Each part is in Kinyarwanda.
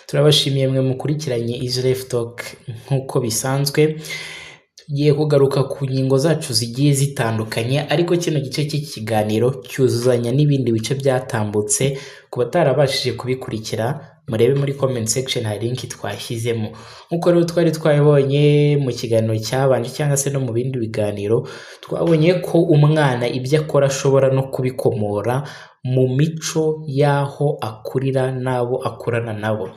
Turabashimiye mwe mukurikiranye Easy Talk. Nk'uko bisanzwe, tugiye kugaruka ku ngingo zacu zigiye zitandukanye, ariko kino gice cy'iki kiganiro cyuzuzanya n'ibindi bice byatambutse. Ku batarabashije kubikurikira, murebe muri comment section, hari link twashyizemo. Nk'uko rero twari twabibonye mu kiganiro cyabanje cyangwa se no mu bindi biganiro, twabonye ko umwana ibyo akora ashobora no kubikomora mu mico y'aho akurira n'abo akurana nabo.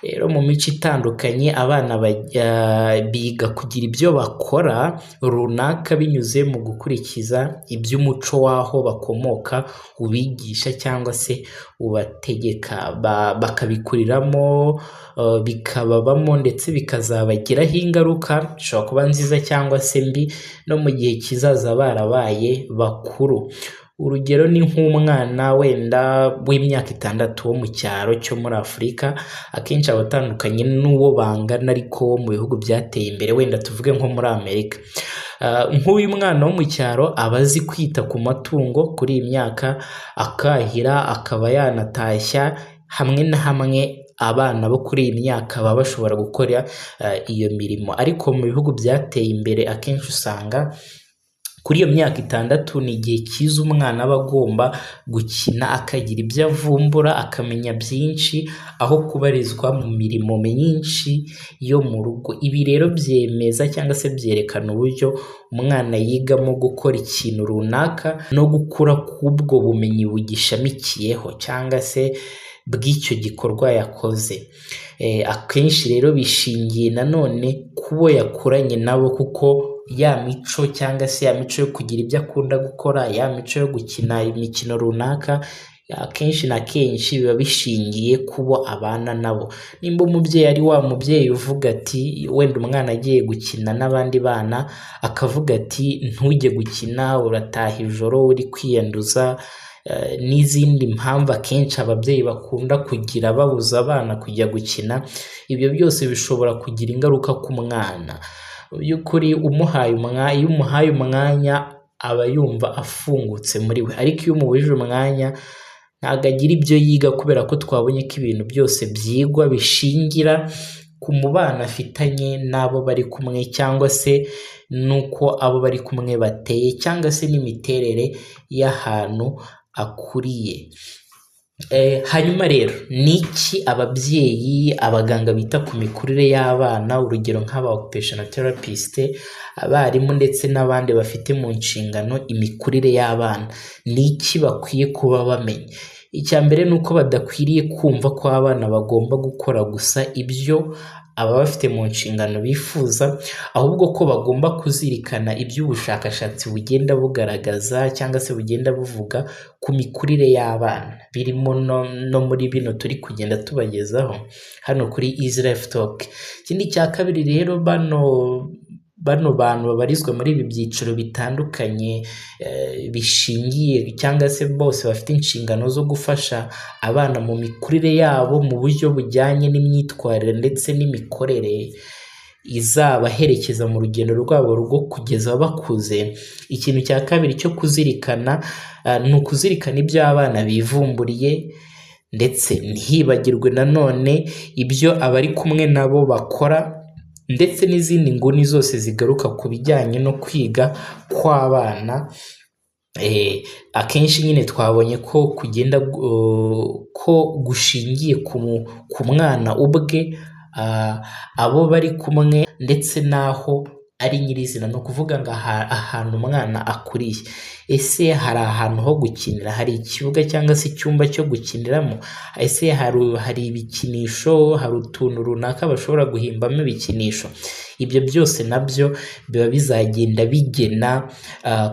Rero mu mico itandukanye, abana biga kugira ibyo bakora runaka binyuze mu gukurikiza iby'umuco w'aho bakomoka ubigisha cyangwa se ubategeka, bakabikuriramo, bikababamo, ndetse bikazabagiraho ingaruka zishobora kuba nziza cyangwa se mbi no mu gihe kizaza barabaye bakuru. Urugero ni nk'umwana wenda w'imyaka 6 wo mu cyaro cyo muri Afurika, akenshi aba atandukanye n'uwo bangana ariko wo mu bihugu byateye imbere, wenda tuvuge nko muri Amerika. Nk'uyu mwana wo mu cyaro aba azi kwita ku matungo kuri iyi myaka, akahira, akaba yanatashya. Hamwe na hamwe abana bo kuri iyi myaka baba bashobora gukora iyo mirimo, ariko mu bihugu byateye imbere akenshi usanga kuri iyo myaka 6 ni igihe cyiza umwana aba agomba gukina, akagira ibyo avumbura, akamenya byinshi, aho kubarizwa mu mirimo myinshi yo mu rugo. Ibi rero byemeza cyangwa se byerekana uburyo umwana yigamo gukora ikintu runaka no gukura k'ubwo bumenyi bugishamikiyeho cyangwa se bw'icyo gikorwa yakoze. Akenshi rero bishingiye nanone ku bo yakuranye nabo, kuko ya mico cyangwa se ya mico yo kugira ibyo akunda gukora, ya mico yo gukina imikino runaka, akenshi na kenshi biba bishingiye ku bo abana nabo. Nimba umubyeyi ari wa mubyeyi uvuga ati, wenda umwana agiye gukina n'abandi bana, akavuga ati: "Ntujye gukina, urataha ijoro uri kwiyanduza," n'izindi mpamvu akenshi ababyeyi bakunda kugira babuza abana kujya gukina, ibyo byose bishobora kugira ingaruka ku mwana. Mu by'ukuri iyo umuhaye umwanya aba yumva afungutse muri we, ariko iyo umubujije umwanya ntabwo agira ibyo yiga, kubera ko twabonye ko ibintu byose byigwa bishingira ku mubano afitanye n'abo bari kumwe, cyangwa se n'uko abo bari kumwe bateye, cyangwa se n'imiterere y'ahantu akuriye. Hanyuma rero ni iki ababyeyi, abaganga bita ku mikurire y'abana, urugero nk'aba occupational therapist, abarimu ndetse n'abandi bafite mu nshingano imikurire y'abana, ni iki bakwiye kuba bamenya? Icya mbere ni uko badakwiriye kumva ko abana bagomba gukora gusa ibyo ababafite mu nshingano bifuza, ahubwo ko bagomba kuzirikana iby'ubushakashatsi bugenda bugaragaza cyangwa se bugenda buvuga ku mikurire y'abana, birimo no muri bino turi kugenda tubagezaho hano kuri Easy Life Talk. Ikindi cya kabiri rero, bano bantu babarizwa muri ibi byiciro bitandukanye bishingiye cyangwa se bose bafite inshingano zo gufasha abana mu mikurire yabo mu buryo bujyanye n'imyitwarire ndetse n'imikorere izabaherekeza mu rugendo rwabo rwo kugeza bakuze. Ikintu cya kabiri cyo kuzirikana ni ukuzirikana ibyo abana bivumburiye, ndetse ntihibagirwe nanone ibyo abari kumwe nabo bakora, ndetse n'izindi nguni zose zigaruka ku bijyanye no kwiga kw'abana. Akenshi nyine twabonye ko kugenda ko gushingiye ku mwana ubwe, abo bari kumwe, ndetse n'aho ari nyirizina, ni ukuvuga ngo ahantu umwana akuriye. Ese hari ahantu ho gukinira? Hari ikibuga cyangwa se icyumba cyo gukiniramo? Ese hari ibikinisho? Hari utuntu runaka bashobora guhimbamo ibikinisho? Ibyo byose nabyo biba bizagenda bigena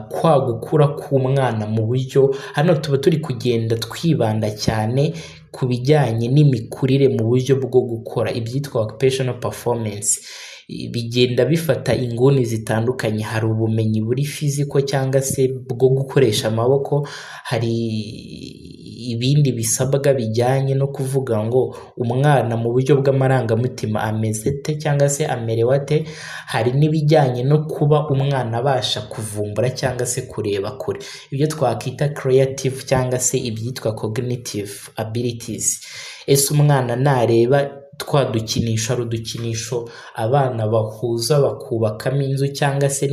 kwa gukura k'umwana mu buryo hano tuba turi kugenda twibanda cyane ku bijyanye n'imikurire mu buryo bwo gukora, ibyitwa occupational performance. Bigenda bifata inguni zitandukanye: hari ubumenyi buri physical cyangwa se bwo gukoresha amaboko, hari ibindi bisabwa bijyanye no kuvuga ngo umwana mu buryo bw'amarangamutima ameze ate cyangwa se amerewe ate, hari n'ibijyanye no kuba umwana abasha kuvumbura cyangwa se kureba kure, ibyo twakwita creative cyangwa se ibyitwa cognitive abilities. Ese umwana nareba Twa dukinisho, hari udukinisho abana bahuza bakubakamo inzu, cyangwa se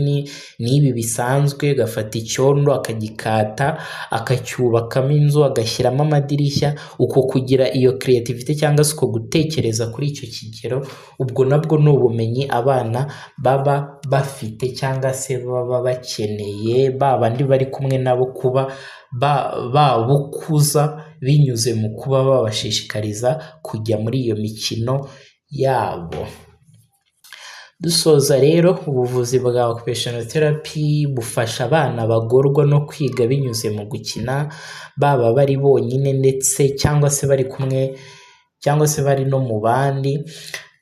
n'ibi bisanzwe, agafata icyondo akagikata akacyubakamo inzu, agashyiramo amadirishya. Uko kugira iyo creativity cyangwa se uko gutekereza kuri icyo kigero, ubwo nabwo ni ubumenyi abana baba bafite cyangwa se baba bakeneye ba bandi bari kumwe nabo kuba babukuza binyuze mu kuba babashishikariza kujya muri iyo mikino yabo. Dusoza rero, ubuvuzi bwa occupational therapy bufasha abana bagorwa no kwiga binyuze mu gukina, baba bari bonyine ndetse cyangwa se bari kumwe cyangwa se bari no mu bandi.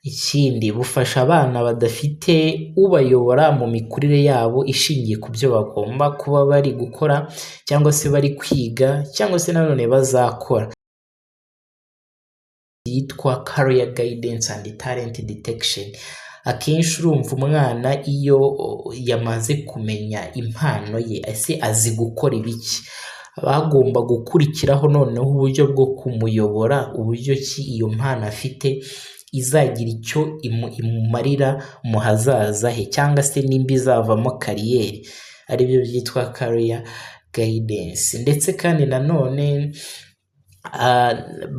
Ikindi, bufasha abana badafite ubayobora mu mikurire yabo ishingiye ku byo bagomba kuba bari gukora cyangwa se bari kwiga cyangwa se nanone bazakora, yitwa career guidance and talent detection. Akenshi urumva umwana iyo yamaze kumenya impano ye, ese azi gukora ibiki, bagomba gukurikiraho noneho uburyo bwo kumuyobora, uburyo ki iyo mpano afite izagira icyo imumarira mu hazaza he, cyangwa se nimba izavamo career, aribyo byitwa career guidance. Ndetse kandi nanone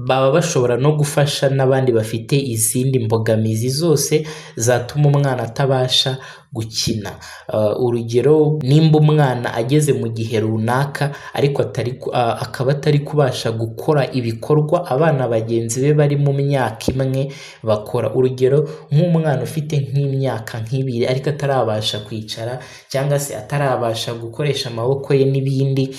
baba bashobora no gufasha n'abandi bafite izindi mbogamizi zose zatuma umwana atabasha gukina. Urugero, nimba umwana ageze mu gihe runaka ariko akaba atari kubasha gukora ibikorwa abana bagenzi be bari mu myaka imwe bakora, urugero nk'umwana ufite nk'imyaka nk'ibiri ariko atarabasha kwicara cyangwa se atarabasha gukoresha amaboko ye n'ibindi,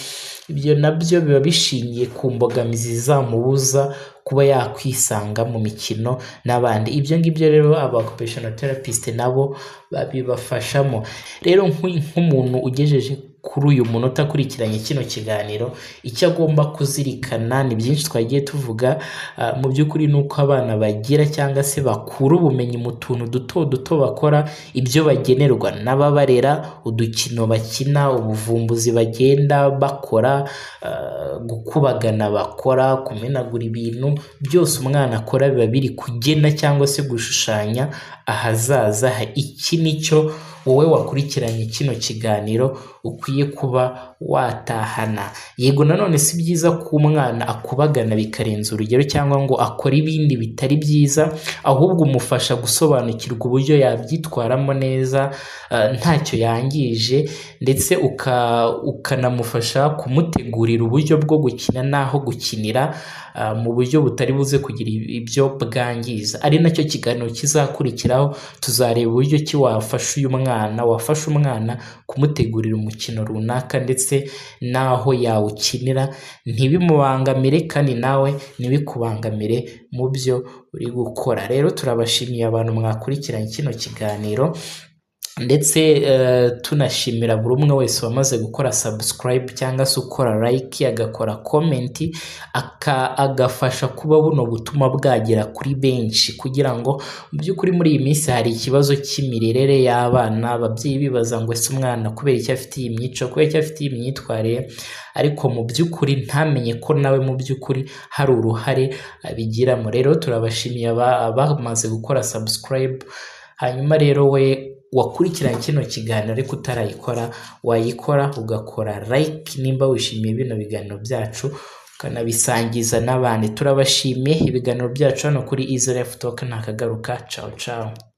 ibyo nabyo biba bishingiye ku mbogamizi zizamubuza kuba yakwisanga mu mikino n'abandi. Ibyo ngibyo rero aba occupational therapist nabo babibafashamo. Rero nk'umuntu ugejeje kuri uyu munota akurikiranye kino kiganiro, icyo agomba kuzirikana ni byinshi twagiye tuvuga. Mu by'ukuri ni uko abana bagira cyangwa se bakura ubumenyi mu tuntu duto duto bakora, ibyo bagenerwa n'ababarera, udukino bakina, ubuvumbuzi bagenda bakora, gukubagana bakora, kumenagura ibintu, byose umwana akora biba biri kugena cyangwa se gushushanya ahazaza he. Iki ni cyo wowe wakurikiranye kino kiganiro ukwiye kuba watahana. Yego, nanone si byiza ko umwana akubagana bikarenza urugero cyangwa ngo akore ibindi bitari byiza, ahubwo umufasha gusobanukirwa uburyo yabyitwaramo neza ntacyo yangije, ndetse ukanamufasha kumutegurira uburyo bwo gukina n'aho gukinira mu buryo butari buze kugira ibyo bwangiza, ari nacyo kiganiro kizakurikiraho. Tuzareba uburyo ki wafasha uyu mwana, wafasha umwana kumutegurira umukino runaka ndetse n'aho yawukinira ntibimubangamire, kandi nawe ntibikubangamire mu byo uri gukora. Rero turabashimiye abantu mwakurikiranye kino kiganiro, ndetse tunashimira buri umwe wese wamaze gukora subscribe cyangwa se ukora like, agakora comment, agafasha kuba buno butumwa bwagera kuri benshi, kugira ngo mu by'ukuri muri iyi minsi hari ikibazo cy'imirerere y'abana, ababyeyi bibaza ngo ese umwana kubera icyo afite iyi mico, kubera icyo afite iyi myitwarire, ariko mu by'ukuri ntamenye ko nawe mu by'ukuri hari uruhare abigiramo. Rero turabashimiye abamaze gukora subscribe. Hanyuma rero we wakurikiranye kino kiganiro ariko utarayikora, wayikora ugakora like nimba wishimiye bino biganiro byacu, ukanabisangiza n'abandi. Turabashimiye. Ibiganiro byacu hano kuri Easy Life Talk ntakagaruka. Ciao ciao.